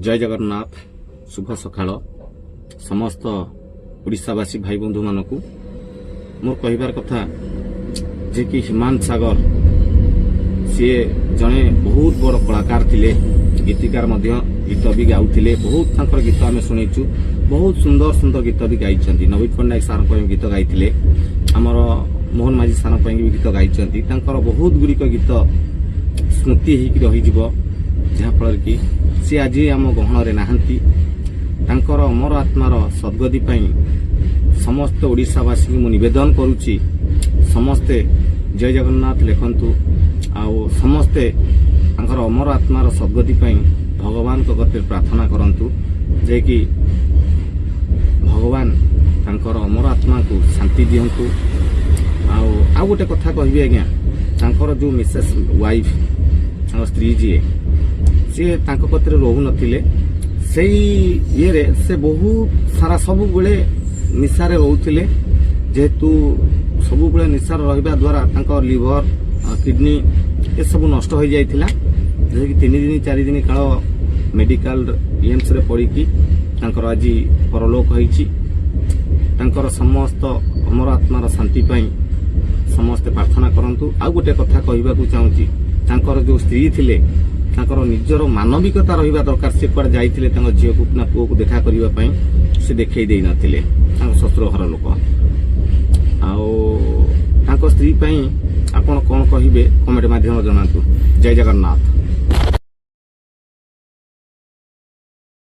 ଜୟ ଜଗନ୍ନାଥ। ଶୁଭ ସକାଳ ସମସ୍ତ ଓଡ଼ିଶାବାସୀ ଭାଇ ବନ୍ଧୁମାନଙ୍କୁ। ମୋର କହିବାର କଥା ଯେ କି ହ୍ୟୁମାନ ସାଗର, ସିଏ ଜଣେ ବହୁତ ବଡ଼ କଳାକାର ଥିଲେ, ଗୀତିକାର ମଧ୍ୟ, ଗୀତ ବି ଗାଉଥିଲେ ବହୁତ। ତାଙ୍କର ଗୀତ ଆମେ ଶୁଣିଛୁ, ବହୁତ ସୁନ୍ଦର ସୁନ୍ଦର ଗୀତ ବି ଗାଇଛନ୍ତି। ନବୀନ ପଟ୍ଟନାୟକ ସାର୍ଙ୍କ ପାଇଁ ଗୀତ ଗାଇଥିଲେ, ଆମର ମୋହନ ମାଝୀ ସାର୍ଙ୍କ ପାଇଁ ବି ଗୀତ ଗାଇଛନ୍ତି। ତାଙ୍କର ବହୁତ ଗୁଡ଼ିକ ଗୀତ ସ୍ମୃତି ହେଇକି ରହିଯିବ, ଯାହାଫଳରେ କି ସିଏ ଆଜି ଆମ ଗହଣରେ ନାହାନ୍ତି। ତାଙ୍କର ଅମର ଆତ୍ମାର ସଦ୍ଗତି ପାଇଁ ସମସ୍ତ ଓଡ଼ିଶାବାସୀଙ୍କୁ ମୁଁ ନିବେଦନ କରୁଛି, ସମସ୍ତେ ଜୟ ଜଗନ୍ନାଥ ଲେଖନ୍ତୁ ଆଉ ସମସ୍ତେ ତାଙ୍କର ଅମର ଆତ୍ମାର ସଦ୍ଗତି ପାଇଁ ଭଗବାନଙ୍କ କତିରେ ପ୍ରାର୍ଥନା କରନ୍ତୁ ଯେ କି ଭଗବାନ ତାଙ୍କର ଅମର ଆତ୍ମାକୁ ଶାନ୍ତି ଦିଅନ୍ତୁ। ଆଉ ଗୋଟେ କଥା କହିବି ଆଜ୍ଞା, ତାଙ୍କର ଯେଉଁ ମିସେସ୍ ୱାଇଫ୍, ତାଙ୍କ ସ୍ତ୍ରୀ ଯିଏ, ସିଏ ତାଙ୍କ କତିରେ ରହୁନଥିଲେ। ସେଇ ଇଏରେ ସେ ବହୁତ ସାରା ସବୁବେଳେ ନିଶାରେ ରହୁଥିଲେ। ଯେହେତୁ ସବୁବେଳେ ନିଶାରେ ରହିବା ଦ୍ୱାରା ତାଙ୍କ ଲିଭର, କିଡନୀ ଏସବୁ ନଷ୍ଟ ହୋଇଯାଇଥିଲା, ଯାହାକି 3 ଦିନ 4 ଦିନ କାଳ ମେଡିକାଲ ଏମ୍ସରେ ପଡ଼ିକି ତାଙ୍କର ଆଜି ପରଲୋକ ହୋଇଛି। ତାଙ୍କର ସମସ୍ତ ଅମର ଆତ୍ମାର ଶାନ୍ତି ପାଇଁ ସମସ୍ତେ ପ୍ରାର୍ଥନା କରନ୍ତୁ। ଆଉ ଗୋଟେ କଥା କହିବାକୁ ଚାହୁଁଛି, ତାଙ୍କର ଯେଉଁ ସ୍ତ୍ରୀ ଥିଲେ, ତାଙ୍କର ନିଜର ମାନବିକତା ରହିବା ଦରକାର। ସେ କୁଆଡ଼େ ଯାଇଥିଲେ ତାଙ୍କ ଝିଅକୁ ନା ପୁଅକୁ ଦେଖା କରିବା ପାଇଁ, ସେ ଦେଖେଇ ଦେଇନଥିଲେ ତାଙ୍କ ଶ୍ୱଶୁର ଘର ଲୋକ। ଆଉ ତାଙ୍କ ସ୍ତ୍ରୀ ପାଇଁ ଆପଣ କ'ଣ କହିବେ, କମେଣ୍ଟ ମାଧ୍ୟମରେ ଜଣାନ୍ତୁ। ଜୟ ଜଗନ୍ନାଥ।